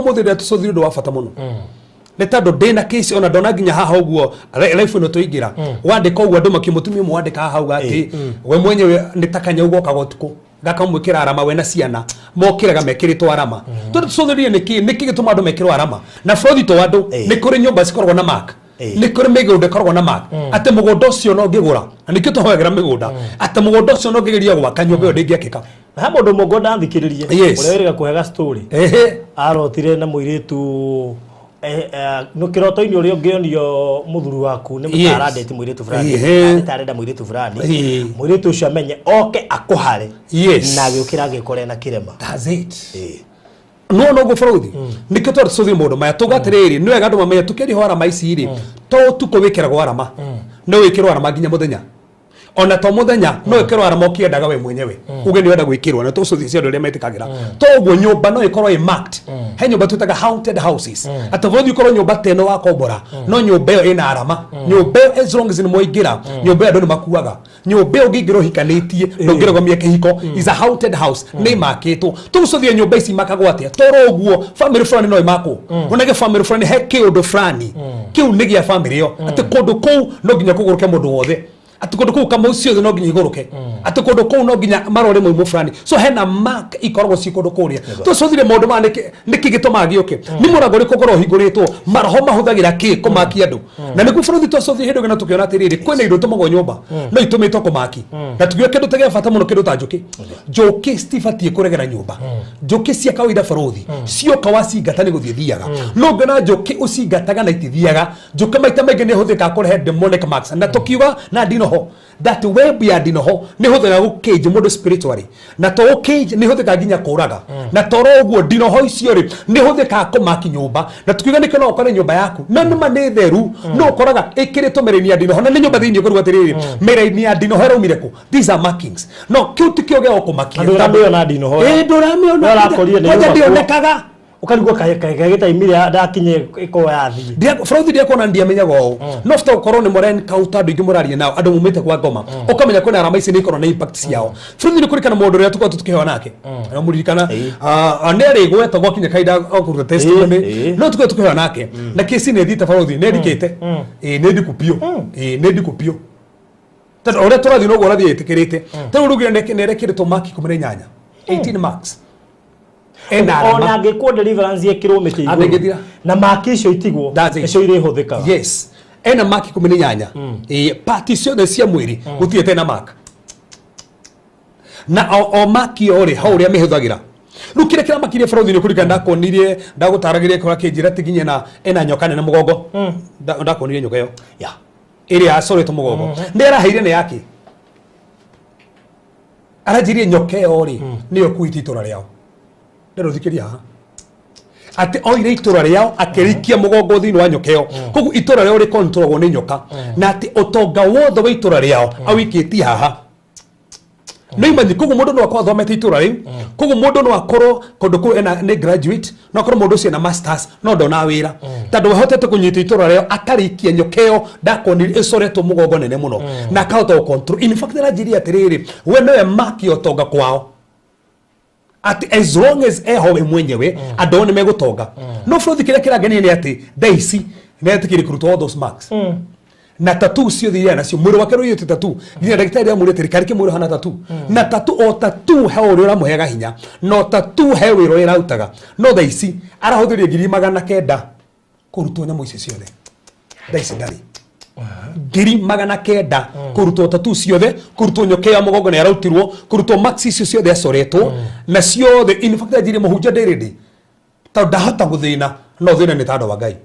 Ũmũthĩ rĩrĩa tũcũthire ũndũ wa bata mũno nĩ tondũ ndĩna case, ona ndona nginya haha ũguo life ĩno tũingĩra wandĩka ũguo andũ makĩmũtumia ũmwe wandĩka haha auga atĩ we mwenyewe nĩ ta kanyau gokaga ũtukũ gakamwĩkĩra arama, we na ciana mokĩraga mekĩrĩtwo arama. Tondũ tũcũthĩrĩrie nĩkĩ gĩtũma andũ mekĩrwo arama na bũrũri to andũ. Nĩ kũrĩ nyũmba cikoragwo na mark, nĩ kũrĩ mĩgũnda ĩkoragwo na mark, atĩ mũgũnda ũcio no ngĩgũra, na nĩkĩo tũhoyagĩra mĩgũnda, atĩ mũgũnda ũcio no ngĩgeria gwaka nyũmba ĩyo ndĩngĩakĩka. Na he mũndũ ũmwe ngwenda thikĩrĩrie ũrĩa wĩrĩga kũhega story. Arotire na mũirĩtu no kĩroto-inĩ ũrĩa ũngĩonio mũthuri waku nĩ mũtarandĩti mũirĩtu fulani, nĩ arenda mũirĩtu fulani, mũirĩtu ũcio amenye oke akũhare na agĩũkĩra agĩkora na kĩrema. That's it. No no bũrũthi nĩkĩo tondũ tũcũthie maũndũ maya tuga atĩrĩrĩ, nĩ wega andũ mamenye tũkĩria arama ici rĩ, to ũtukũ wĩkĩragwo arama, no wĩkĩrwo arama nginya mũthenya, ona to mũthenya no ĩkĩrwo arama ũkĩendaga we mwenyewe uge nĩ ũrenda gwĩkĩrwo, na tũcũthie cia andũ arĩa metĩkagĩra. To ũguo, nyũmba no ĩkorwo ĩ marked. He nyũmba twĩtaga haunted houses, atĩ bũrũri ũkorwo nyũmba ta ĩno wakombora, no nyũmba ĩyo ĩna arama. Nyũmba ĩyo, as long as nĩ mwaingĩra nyũmba ĩyo, andũ nĩ makuaga. Nyũmba ĩyo ũngĩingĩra ũhikanĩtie ndũngĩrũgamia kĩhiko, is a haunted house, nĩ ĩmakĩtwo. Tũgũcũthia nyũmba ici makagwo atĩa? Toro ũguo family fulani no ĩmakwo, onage family fulani he kĩũndũ fulani kĩu nĩ gĩa family ĩyo, atĩ kũndũ kũu no nginya kũgũrũke mũndũ wothe, atĩ kũndũ kũu kamau ciothe no nginya igũrũke, atĩ kũndũ kũu no nginya marore mũrimũ fulani. So hena mark ikoragwo ci kũndũ kũrĩa. Tũcũthire maũndũ maya, nĩkĩ gĩtũmaga gĩũke? Nĩ mũrango ũrĩkũ ũkorwo ũhingũrĩtwo? Maroho mahũthagĩra kĩ kũmakia andũ? Na nĩguo bũrũri twacũthire hĩndĩ ĩngĩ na tũkĩona atĩrĩrĩ, kwĩna indo itũmagwo nyũmba no itũmĩtwo kũmaki, na tukiuga kĩndũ ta gĩa bata mũno, kĩndũ ta njũkĩ. Njũkĩ citibatiĩ kũregera nyũmba. Njũkĩ cia kawaida, bũrũthi, cioka wacingata nĩ gũthiĩ thiaga, no ngĩona njũkĩ ũcingataga na itithiaga. Njũkĩ maita maingĩ nĩ ĩhũthĩkaga kũrehe demonic marks, na tũkiuga na ndinoho, that web ya ndinoho nĩ ĩhũthĩkaga gũcage mũndũ spiritually, na to gũcage, nĩ ĩhũthĩkaga nginya kũraga. Na toro ũguo ndinoho icio rĩ, nĩ ĩhũthĩkaga kũmaki nyũmba, na tukiuga nĩkĩo no ũkore nyũmba yaku no nĩma nĩ theru, no ũkoraga ĩkĩrĩtwo mĩraini ya ndinoho na nĩ nyũmba thĩinĩ ũkũruga atĩrĩrĩ, mĩraini ya ndinoho ĩraumire kũ? These are markings, no kĩu ti kĩo gĩa gũkũmakia. Ndũramĩona ndinoho. Ĩ, ndũramĩona. No ũrakorire nĩ kwanja nyũmba kuo. Ndĩonekaga. Ũkarigwo kagĩtaimire ndakinye ĩkorwo yathiĩ. Bũrũthi ndiakuona, ndiamenyaga ũũ, no bata gũkorwo nĩ mũra encounter andũ aingĩ, mũraria nao andũ mumĩte kwa ngoma, ũkamenya kwĩna arama ici nĩ ikorwo na impact ciao. Bũrũthi nĩ kũrikana mũndũ ũrĩa tũkoretwo tũkĩhoya nake na mũririkana nĩ arĩ gwetwo gwakinya kahinda kũruta testimony. No tũkoretwo tũkĩhoya nake na kĩci nĩ ĩthiĩte, bũrũthi, nĩ ĩrikĩte. Ĩĩ, nĩ ndiku biũ. Ĩĩ, nĩ ndiku biũ, tondũ ũrĩa tũrathiĩ noguo ũrathiĩ ĩtĩkĩrĩte. Tarĩu rugire nĩ ĩrekĩrĩtwo maki 18, 18 marks ena arama. Ona angĩkwo deliverance ĩkĩrwo mĩtĩ igũrũ Andĩngĩthira. Na maki icio itigwo, That's it. nĩcio irĩhũthĩkaga. Yes, ena maki 18. Ĩĩ, pati ciothe cia mwĩrĩ gũtirĩ ena mark, na o maki o rĩ hau ũrĩa mĩhũthagĩra. Rĩu kĩrĩa kĩramakirie bũrũri nĩ kũririkana ndakuonirie, ndagũtaragĩria kũrĩa kĩnjĩra atĩ nginya ena nyoka nene mũgongo. Ndakuonirie nyoka ĩyo ĩrĩa yacoretwo mũgongo, nĩ araheire nĩ yake, aranjĩrie nyoka ĩyo rĩ nĩyo kuĩte itũra rĩao. Nderũthikĩria haha atĩ oire itũra rĩao akĩrikia mũgongo thĩinĩ wa nyoka ĩyo, koguo itũra rĩao rĩkontrolagwo nĩ nyoka, na atĩ ũtonga wothe wa itũra rĩao awĩkĩtie haha no imanyi. Koguo mũndũ no akorwo athomete itũra rĩu, koguo mũndũ no akorwo kũndũ kũu ena nĩ graduate, no akorwo mũndũ ũcio ena masters, no ndona wĩra tondũ ahotete kũnyita itũra rĩao akarĩkia nyoka ĩyo ndakonire ĩcoretwo mũgongo nene mũno na akahota gũ control. In fact, aranjĩria atĩrĩrĩ, we nĩwe maki ũtonga kwao, atĩ as long as eho we mwenyewe andũ ao nĩ megũtonga. No bũrũthi, kĩrĩa kĩrangenia nĩ atĩ thaa ici nĩ etĩkĩrie kũrutwo all those marks na tattoo ciothe iria nacio mwĩrĩ wake rũiyũte tattoo, nginya ndagĩtarĩ amwĩrĩte rĩ karĩkĩ mwĩrĩ ũhana tattoo, na tattoo o tattoo he ũrĩa ũramũheaga hinya, no tattoo he wĩra ũrĩa ĩrarutaga. No thaa ici arahũthĩria 900,000 kũrutwo nyamũ icio ciothe. Thaa ici ndarĩ 900,000 kũrutwo tattoo ciothe, kũrutwo nyoka ya mũgongo nĩ arautirwo, kũrutwo marks icio ciothe acoretwo na ciothe. In fact, anjirie mũhunjia ndĩ ready tondũ ndahota gũthĩna, no thĩna nĩ tandũ wa Ngai.